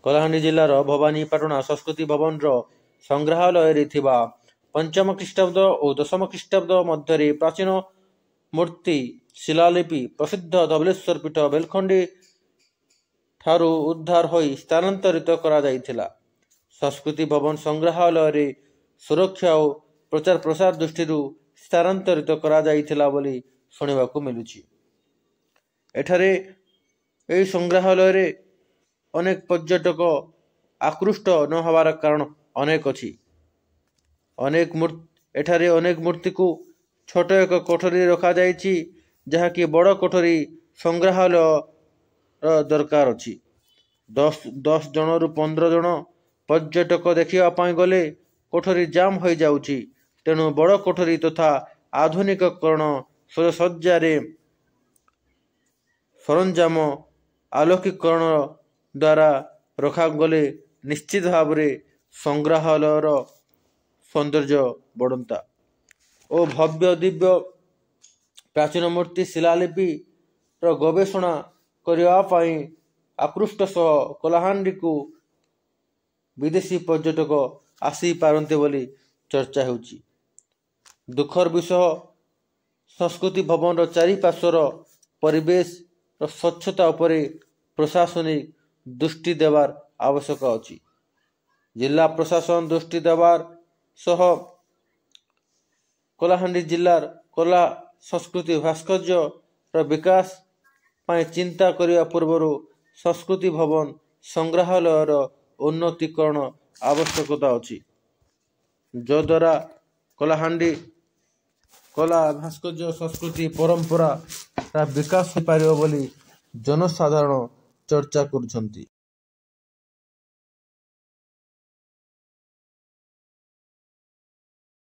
କଳାହାଣ୍ଡି ଜିଲ୍ଲାର ଭବାନୀପାଟଣା ସଂସ୍କୃତି ଭବନର ସଂଗ୍ରହାଳୟରେ ଥିବା ପଞ୍ଚମ ଖ୍ରୀଷ୍ଟାବ୍ଦ ଓ ଦଶମ ଖ୍ରୀଷ୍ଟାବ୍ଦ ମଧ୍ୟରେ ପ୍ରାଚୀନ ମୂର୍ତ୍ତି ଶିଳାଲିପି ପ୍ରସିଦ୍ଧ ଧବଳେଶ୍ୱର ପୀଠ ବେଲଖଣ୍ଡି ଠାରୁ ଉଦ୍ଧାର ହୋଇ ସ୍ଥାନାନ୍ତରିତ କରାଯାଇଥିଲା। ସଂସ୍କୃତି ଭବନ ସଂଗ୍ରହାଳୟରେ ସୁରକ୍ଷା ଓ ପ୍ରଚାର ପ୍ରସାର ଦୃଷ୍ଟିରୁ ସ୍ଥାନାନ୍ତରିତ କରାଯାଇଥିଲା ବୋଲି ଶୁଣିବାକୁ ମିଳୁଛି। ଏଠାରେ ଏହି ସଂଗ୍ରହାଳୟରେ ଅନେକ ପର୍ଯ୍ୟଟକ ଆକୃଷ୍ଟ ନ ହେବାର କାରଣ ଅନେକ ଅଛି। ଅନେକ ଏଠାରେ ଅନେକ ମୂର୍ତ୍ତିକୁ ଛୋଟ ଏକ କୋଠରୀରେ ରଖାଯାଇଛି, ଯାହାକି ବଡ଼ କୋଠରୀ ସଂଗ୍ରହାଳୟର ଦରକାର ଅଛି। 10 ଜଣରୁ 15 ଜଣ ପର୍ଯ୍ୟଟକ ଦେଖିବା ପାଇଁ ଗଲେ କୋଠରୀ ଜାମ୍ ହୋଇଯାଉଛି। ତେଣୁ ବଡ଼ କୋଠରୀ ତଥା ଆଧୁନିକକରଣ ସଜସଜ୍ଜାରେ ସରଞ୍ଜାମ ଆଲୋକୀକରଣ ଦ୍ୱାରା ରଖାଗଲେ ନିଶ୍ଚିତ ଭାବରେ ସଂଗ୍ରହାଳୟର ସୌନ୍ଦର୍ଯ୍ୟ ବଢ଼ନ୍ତା ଓ ଭବ୍ୟ ଦିବ୍ୟ ପ୍ରାଚୀନ ମୂର୍ତ୍ତି ଶିଳାଲିପିର ଗବେଷଣା କରିବା ପାଇଁ ଆକୃଷ୍ଟ ସହ କଳାହାଣ୍ଡିକୁ ବିଦେଶୀ ପର୍ଯ୍ୟଟକ ଆସିପାରନ୍ତେ ବୋଲି ଚର୍ଚ୍ଚା ହେଉଛି। ଦୁଃଖର ବିଷୟ, ସଂସ୍କୃତି ଭବନର ଚାରିପାର୍ଶ୍ୱର ପରିବେଶର ସ୍ୱଚ୍ଛତା ଉପରେ ପ୍ରଶାସନିକ ଦୃଷ୍ଟି ଦେବାର ଆବଶ୍ୟକ ଅଛି। ଜିଲ୍ଲା ପ୍ରଶାସନ ଦୃଷ୍ଟି ଦେବାର ସହ କଳାହାଣ୍ଡି ଜିଲ୍ଲାର କଳା ସଂସ୍କୃତି ଭାସ୍କର୍ଯ୍ୟର ବିକାଶ ପାଇଁ ଚିନ୍ତା କରିବା ପୂର୍ବରୁ ସଂସ୍କୃତି ଭବନ ସଂଗ୍ରହାଳୟର ଉନ୍ନତିକରଣ ଆବଶ୍ୟକତା ଅଛି, ଯଦ୍ୱାରା କଳାହାଣ୍ଡି କଳା ଭାସ୍କର୍ଯ୍ୟ ସଂସ୍କୃତି ପରମ୍ପରା ବିକାଶ ହୋଇପାରିବ ବୋଲି ଜନସାଧାରଣ ଚର୍ଚ୍ଚା କରୁଛନ୍ତି।